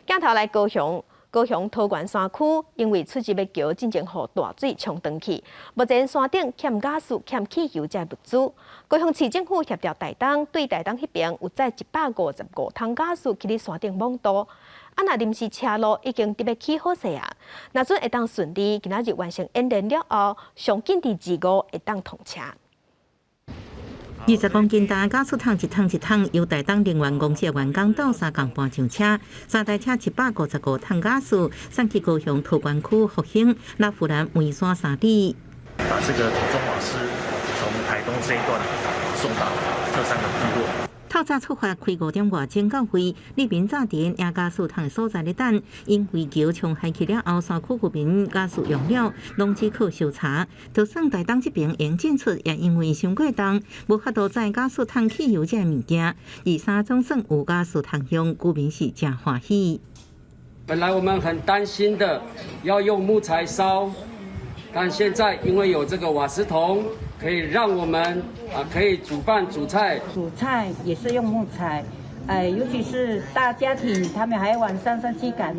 鏡頭來高雄，高雄桃源山區因為出入的橋進前予大水沖斷去，目前山頂欠瓦斯、欠汽油這物資。高雄市政府協調台東，對台東彼邊有載155桶瓦斯去咧山頂網渡。啊，若臨時車路已經佇欲起好勢啊，若準會當順利，今仔日完成演練了後，上緊佇二五會當通車。20公斤重瓦斯桶一桶一桶，由台東能源公司的員工鬥相共搬上車，三台車155桶瓦斯送去高雄桃園區復興，那宜蘭梅山3里。把這個桶裝瓦斯從台東這一段送到這三個部落。透早出發開5點外鐘到會，里民早佇領瓦斯桶的所在咧等，𪜶飛橋衝海去了後，山區居民瓦斯用了，攏只靠燒柴。就算台東這邊用進出，也因為傷過重，無法度載瓦斯桶汽油這个物件。二三總算有瓦斯通用，居民是誠歡喜。本來我們很擔心的，要用木材燒，但現在因為有這個瓦斯桶，可以讓我們可以煮飯煮菜。煮菜也是用木材，尤其是大家庭，他們還晚上上去趕，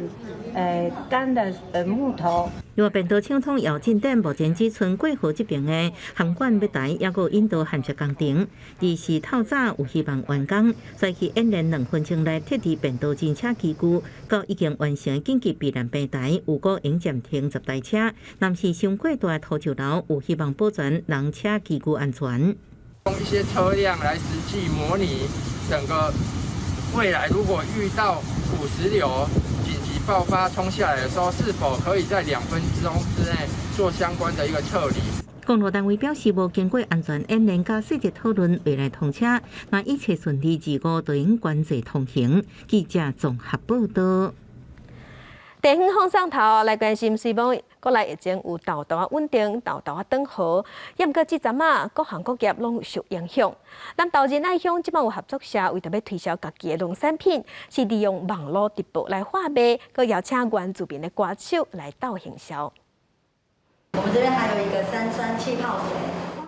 乾的木頭。另外，便道暢通要進展，目前只賰過河這邊的涵管欲台，抑閣引導涵設工程，二是透早有希望完工。再去演練2分鐘內撤離便道人車機具，到已經完成緊急避難平台，有閣應暫停10台車。若是傷過大土石流，有希望保全人車機具安全。用一些車輛來實際模擬整個未來，如果遇到土石流緊急爆發衝下來的時候，是否可以在2分鐘之內做相關的一個撤離？公路單位表示，無經過安全演練佮細節討論，未來通車。若一切順利，25就用關閉通行。記者綜合報道。地方放送頭來關心，雖罔國內疫情有沓沓仔穩定，沓沓仔轉好，毋過這陣仔各行各業攏有受影響。南投仁愛鄉這擺有合作社為著欲推銷家己的農產品，是利用網路直播來販賣，閣邀請原住民的歌手來鬥行銷。我們這邊還有一個三酸氣泡水。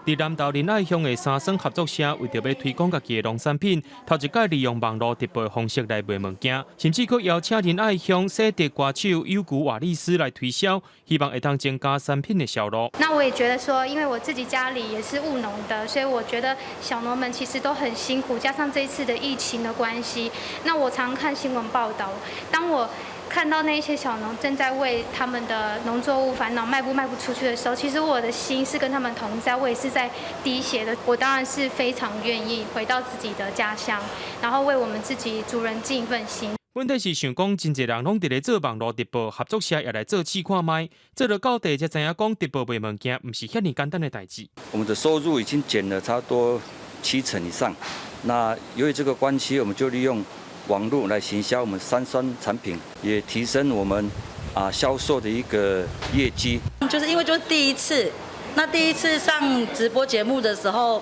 佇南投仁愛鄉的三酸合作社，為著欲推廣家己的農產品，頭一擺利用網路直播的方式來賣物件，甚至閣邀請仁愛鄉賽德歌手有古瓦利斯來推銷，希望會當增加產品的銷路。那我也覺得說，因為我自己家裡也是務農的，所以我覺得小農們其實都很辛苦，加上這一次的疫情的關係，那我常看新聞報道，當我看到那些小農正在為他們的農作物煩惱，賣不出去的時候，其實我的心是跟他們同在，我也是在滴血的。我當然是非常願意回到自己的家鄉，然後為我們自己族人盡一份心。問題是想講，真濟人攏佇咧做網路直播，合作社也來做試看覓，做了到底才知影講直播賣物件，毋是遐爾簡單的代誌。我們的收入已經減了差不多7成以上，那由於這個關係，我們就利用網路來行銷我們三酸產品，也提升我們銷售的一個業績。就是因為就是第一次，那第一次上直播節目的時候，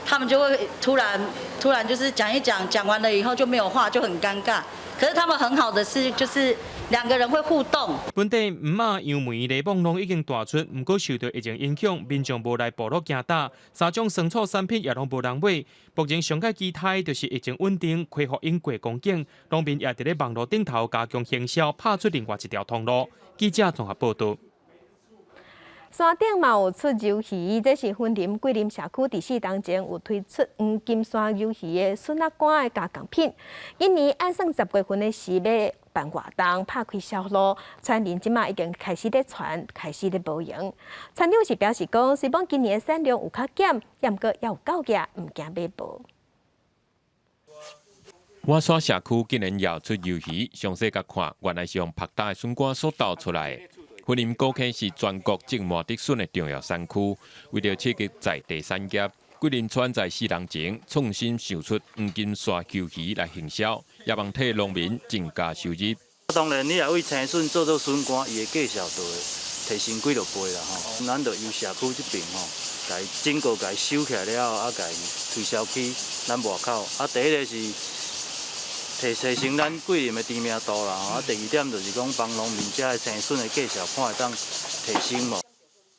他們就會突然就是講一講，講完了以後就沒有話，就很尷尬。可是他們很好的是，就是兩個人會互動。本地黃仔、楊梅、檸檬攏已經大出，毋過受著疫情影響，民眾無來部落行搭，三種酸醋產品也攏無人買。目前上蓋期待就是疫情穩定，恢復應過光景，農民也佇咧網路頂頭加強行銷，拍出另外一條通路。記者綜合報道。山頂嘛有出魷魚，這是雲林桂林社區佇四冬前有推出黃金山魷魚的筍仔乾的加工品。今年按算10月份的時欲辦活動，拍開銷路，村民這馬已經開始咧傳，開始咧無閒。村長是表示講，雖罔今年的產量有較減，毋過猶有夠額，毋驚買無。瓦沙社區今年也出魷魚，詳細共看，原來是用曝焦的筍乾所鬥出來的。雲林高坑是全國種麻竹筍的重要產區，為著刺激在地產業，桂林村在4年前創新想出黃金山魷魚來行銷，也望替農民增加收入。當然，你若為青筍做做筍乾，伊的價數就會提升幾落倍啦吼。咱就由社區這邊吼，共整個共收起來了後，共推銷去咱外口。第一个是提升咱桂林的知名度啦吼。第二點就是講幫農民遮的青筍的價數看會當提升無。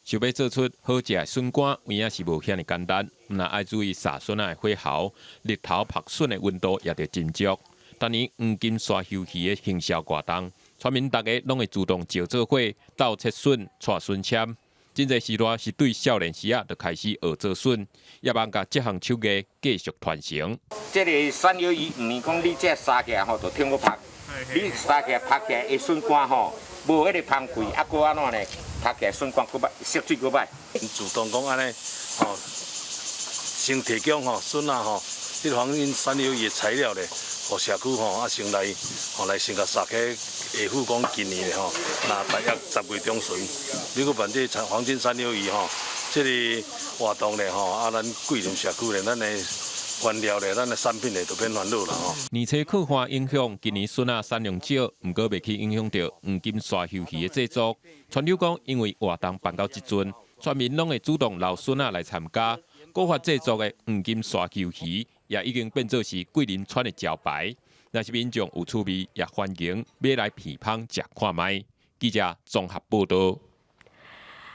想欲做出好食的筍乾，有影是無遐爾簡單。毋但愛注意撒筍仔的火候，日頭曝筍的溫度也著斟酌。當年黃金山魷魚的行銷活動，村民逐家攏會主動招做伙鬥切筍、帶筍籤。真濟時代是對少年時仔就開始學做筍，也望共這項手藝繼續傳承。這个山魷魚，毋是講你這殺起來吼就挺好曝，你殺起來曝起來的筍乾吼，無彼个芳味，閣按怎呢？曝起來筍乾閣歹，色水閣歹。主動講按呢，吼，先提供吼筍仔吼，這個黃金山魷魚的材料咧，予社區吼啊先來吼來先共殺起下付講今年咧吼，那大約10月中旬，欲閣辦這個黃金山魷魚吼，這個活動咧吼，啊咱桂林社區咧，咱的原料咧，咱的產品咧就免煩惱啦吼。年初洘旱影響，今年筍仔產量少，毋過袂去影響著黃金沙魷魚的製作。村長講，因為活動辦到這陣，村民攏會主動留筍仔來參加。古法製作的黃金沙魷魚，也已經變做是桂林村的招牌。若是民眾有趣味，也歡迎買來品芳食看覓。記者綜合報導。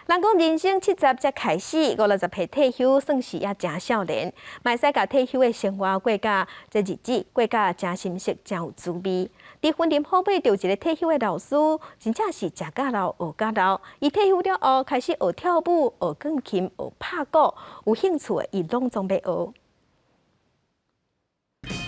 人講人生70才開始，五六十歲退休算是猶誠少年，嘛會使共退休的生活過甲這日子過甲誠心適、誠有滋味。佇雲林虎尾就有一個退休的老師，真正是食甲老、學甲老。伊退休了後，開始學跳舞、學鋼琴、學拍鼓，有興趣的伊攏總欲學。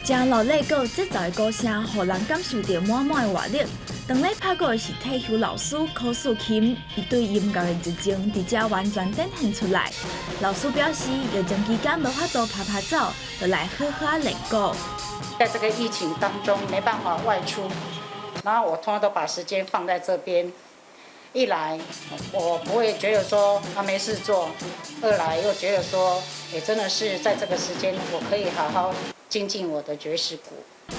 誠熱鬧閣有節奏的鼓聲，予人感受著滿滿的活力。當咧拍鼓的是退休老師柯素琴，伊對音樂的熱情佇遮完全展現出來。老師表示，疫情期間無法度趴趴走，就來好好練鼓。在這個疫情當中，沒辦法外出，然後我通常都把時間放在這邊。一來我不會覺得說他沒事做，二來又覺得說，也真的是在這個時間，我可以好好精進我的爵士鼓。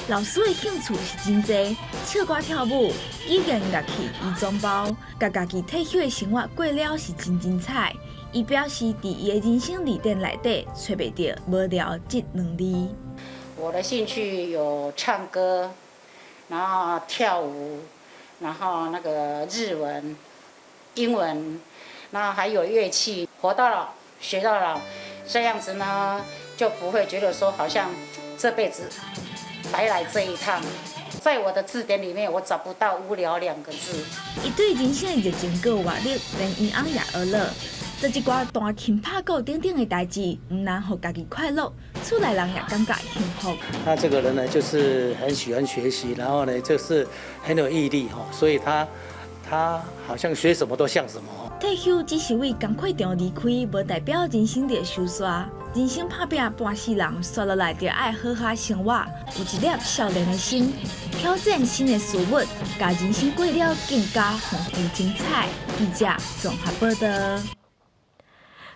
老師的興趣是真濟，唱歌跳舞、語言樂器伊總包，共家己退休的生活過了是真精彩。伊表示，佇伊的人生字典內底，揣袂著無聊這兩字。我的興趣有唱歌，然後跳舞，然後那個日文、英文，然後還有樂器。活到老，學到老，這樣子呢，就不會覺得說好像這輩子白來這一趟。在我的字典裡面，我找不到無聊兩個字。伊對人生的熱情閣有活力，連伊翁也學了。做這寡彈琴、拍鼓等等的代誌，毋但予家己快樂，厝內人也感覺幸福。他這個人呢，就是很喜歡學習，然後呢，就是很有毅力哈，所以他好像學什麼都像什麼。退休只是為工課場離開，無代表人生就收煞。人生拍拚半世人，煞落來就愛好好生活，有一粒少年的心，挑戰新的事物，共人生過了更加豐富精彩。記者綜合報導。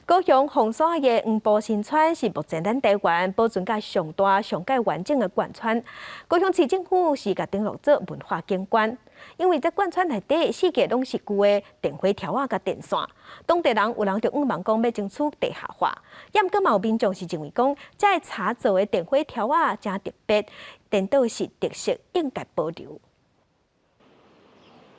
高雄鳳山的黃埔新村是目前咱台灣保存甲上大、上蓋完整的眷村。高雄市政府是共登錄做文化景觀，因為這眷村內底四界攏是舊的電火柱仔佮電線，當地人有人就向望講欲爭取地下化，猶毋過嘛有民眾是認為講，這个柴做的電火柱仔誠特別，顛倒是特色應該保留。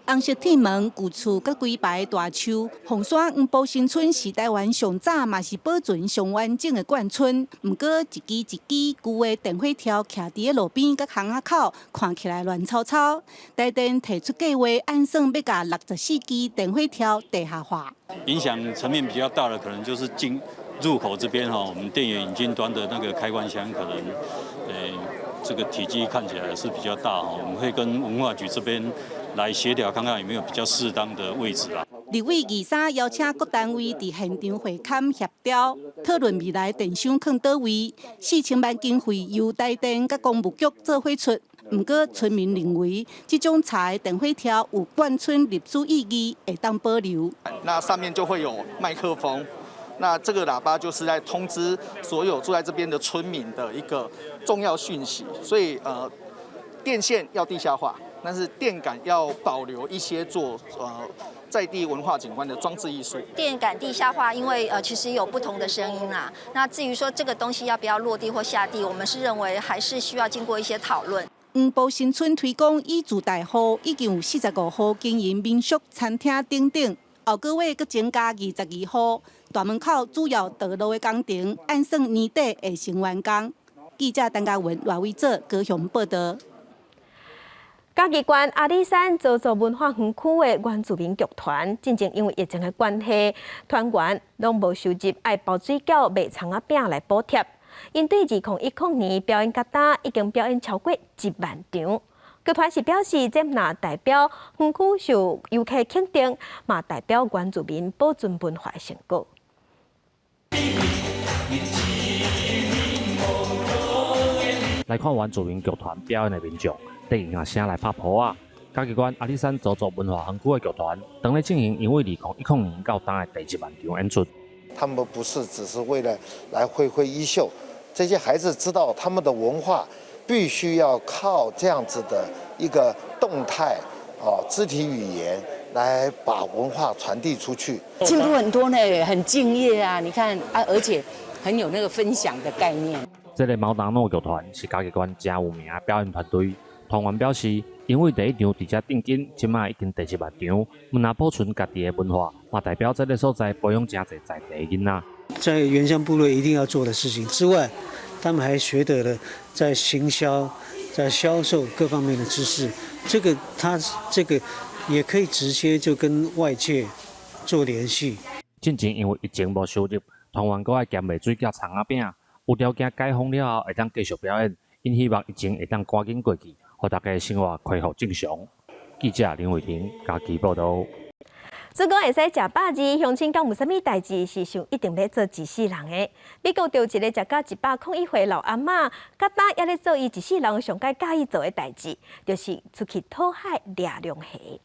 紅色鐵門、舊厝佮規排大樹，鳳山黃埔新村是台灣上早嘛是保存上完整的眷村。毋過一支一支舊的電火柱徛佇咧路邊佮巷仔口，看起來亂糟糟。台電提出計劃，按算欲共64支電火柱地下化。影響層面比較大的，可能就是進入口這邊哈，我們電源引進端的那個開關箱，可能，這個體積看起來是比較大哈，我們會跟文化局這邊來協調，看看有沒有比較適當的位置啦。立委23邀請各單位佇現場會勘協調，討論未來電箱囥佗位，4000萬經費由台電佮工務局做伙出。毋過村民認為，這種柴的電火柱有眷村歷史意義，會當保留。那上面就會有麥克風，那這個喇叭就是在通知所有住在這邊的村民的一個重要訊息。所以電線要地下化。但是電桿要保留一些做在地文化景觀的裝置藝術。電桿地下化，因為其實有不同的聲音啦。那至於說這個東西要不要落地或下地，我們是認為還是需要經過一些討論。黃埔新村推廣以住代戶，已經有45戶經營民宿、餐廳等等。後個月閣增加22戶。大門口主要道路的工程，按算年底會先完工。記者陳嘉文、賴偉哲高雄報導。嘉義縣阿里山鄒族文化園區的原住民劇團，進前因為疫情的關係，團員攏無收入，愛包水餃、賣蔥仔餅來補貼。𪜶對2010年表演到今，已經表演超過1萬場。劇團是表示，這毋但代表園區受遊客肯定，嘛代表原住民保存文化的成果。來看原住民劇團表演的民眾，得用聲來拍噗仔。嘉義縣阿里山鄒族文化園區的劇團，當咧進行因為2010年到今的第一萬場演出。他們不是只是為了來揮揮衣袖，這些孩子知道他們的文化必須要靠這樣子的一個動態哦，肢體語言來把文化傳遞出去。進步很多呢，很敬業啊！你看啊，而且很有那個分享的概念。這个貓當諾劇團是嘉義縣誠有名的表演團隊，團員表示，因為第一場佇遮定金，這擺已經第一萬場，毋但保存家己的文化，嘛代表這个所在培養誠濟在地的囡仔。在原鄉部落一定要做的事情之外，他們還學得了在行銷、在銷售各方面的知識。這個他這個也可以直接就跟外界做聯繫。進前因為疫情無收入，團員閣愛兼賣水餃、蔥仔餅，有條件解封了後會當繼續表演。𪜶希望疫情會當趕緊過去，予大家生活恢復正常。記者林偉婷嘉義報導。如果會使食百二，鄉親敢有啥物代誌是想一定欲做一世人的？美國就有一个食甲101歲老阿嬤，佮今猶咧做伊一世人上蓋佮意做的代誌，就是出去討海掠龍蝦。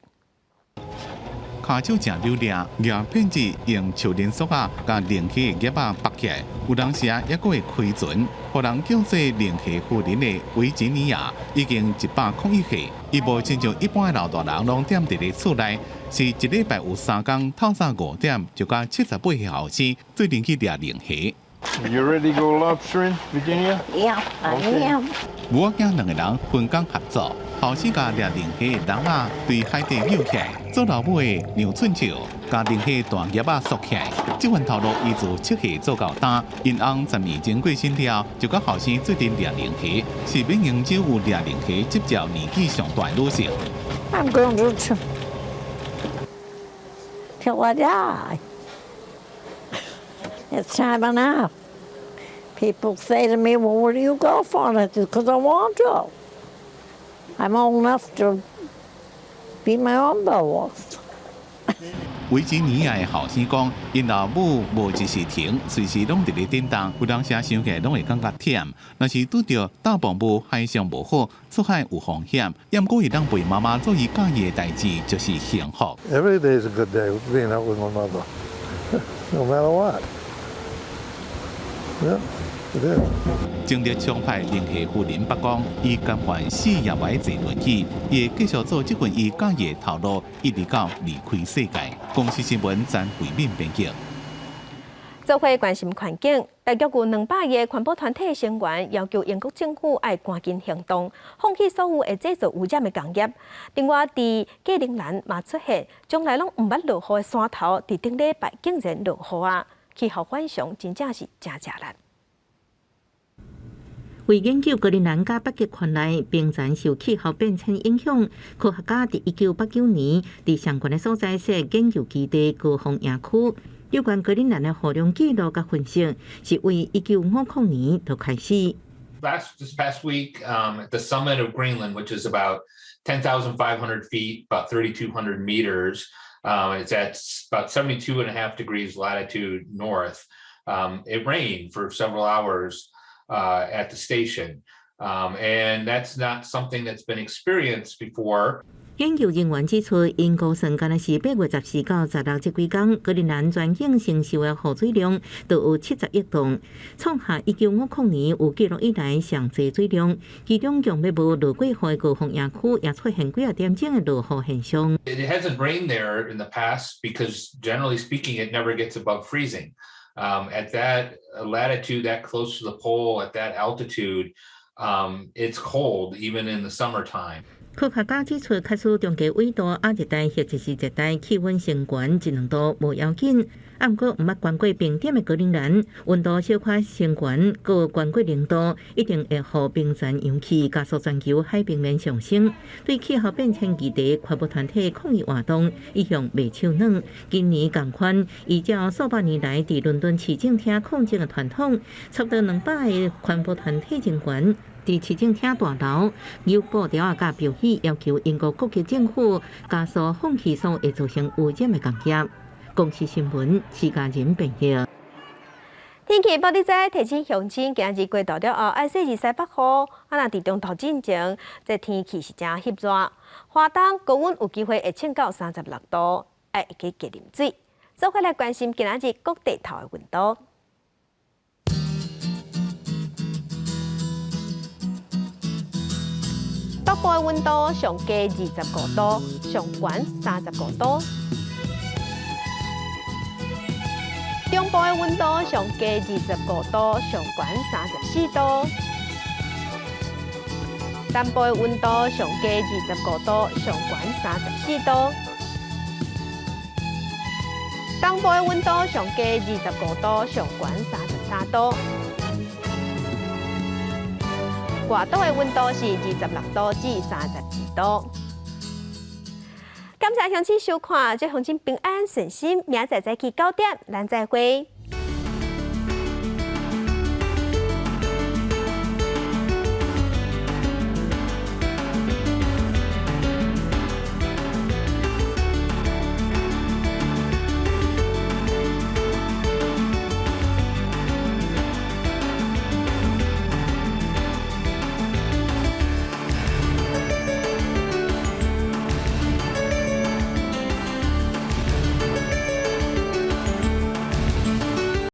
跤手誠溜掠，蜈片子用樹輪索仔共龍蝦的葉仔縛起來，有當時啊，猶閣會開船，予人叫做龍蝦夫人的維吉尼亞已經101歲，伊無親像一般的老大人攏踮佇咧厝內，是一禮拜有三工，透早5點就佮78歲後生做陣去掠龍蝦。 You ready to go lobstering, Virginia? Yeah, I am. 母仔囝兩个人分工合作，後生共掠龍蝦的籠仔對海底扭起來，做老母的兩寸手，共龍蝦大葉仔束起來。這份頭路伊自7歲做到今，𪜶翁10年前過身了，就佮後生做陣掠龍蝦，是緬因州有掠龍蝦執照年紀上大的女性。 I'm going to till I die. It's time enough. People say to me, "Well, what do you go for?" And I said, "Because I want to. I'm old enough to be my own boss." 維吉尼亞的後生講，𪜶老母無一時停，隨時攏佇咧振動，有當時想起來攏會感覺忝。若是拄著大暴雨，海象無好，出海有風險。毋過伊當陪媽媽做伊佮意的代誌，就是幸福。 Every day is a good day being out with my mother, no matter what. Yeah, it is. 精力充沛龍蝦夫人捌講，伊甘願死也無愛坐輪椅，伊會繼續做這份伊佮意的頭路，一直到離開世界。公視新聞詹慧敏編輯。做伙關心環境，大約有200個環保團體成員要求英國政府愛趕緊行動，放棄所有會製造污染的工業。另外，佇格陵蘭嘛出現從來攏毋捌落雨的山頭，佇頂禮拜竟然落雨啊！氣候反常真正是誠食力。為研究格陵蘭佮北極圈內冰層受氣候變遷影響，科學家佇1989年佇上懸的所在設研究基地高峰營區。有關格陵蘭的雨量記錄佮分析，是為1950年就開始。 This past week, at the summit of Greenland, which is about 10,500 feet, about 3,200 meters, it's at about 72.5 degrees latitude north. It rained for several hours at the station. And that's not something that's been experienced before. 研究人員指出，𪜶估算干焦是8月14到16這幾工，格陵蘭全境承受的雨水量都有70億噸，創下1950年有記錄以來上濟水量。其中，強欲無落過雨的高峰野區也出現幾仔點鐘的落雨現象。 It hasn't rained there in the past because, generally speaking, it never gets above freezing. At that latitude, that close to the pole, at that altitude, it's cold even in the summertime. 科學家指出，假使中低緯度亞熱帶或者是熱帶氣溫升懸一兩度無要緊，毋過毋捌懸過冰點的格陵蘭，溫度小可升懸，閣懸過0度，一定會予冰層融去，加速全球海平面上升。對氣候變遷議題，環保團體抗議活動一向袂手軟。今年仝款，依照數百年來佇倫敦市政廳抗爭的傳統，差不多200個環保團體人員佇市政廳大樓有布條仔佮標語，要求英國國家政府加速放棄所有會造成污染的工業。公視新聞，徐家仁編譯。天天氣報你知，提醒鄉親今仔日過晝了後愛細日西北雨，啊若佇中晝進前，這天氣是誠翕熱。花東高溫有機會會衝到36度，愛會記加啉水。做伙來關心今仔日各地頭的溫度。北部的溫度上低25度，上懸35度。中部的溫度上低25度，上懸34度。南部的溫度上低25度，上懸34度。東部的溫度上低25度，上懸33度。外島的溫度是26度至32度。感謝鄉親收看，祝鄉親平安順心，明仔載早起9點，咱再會。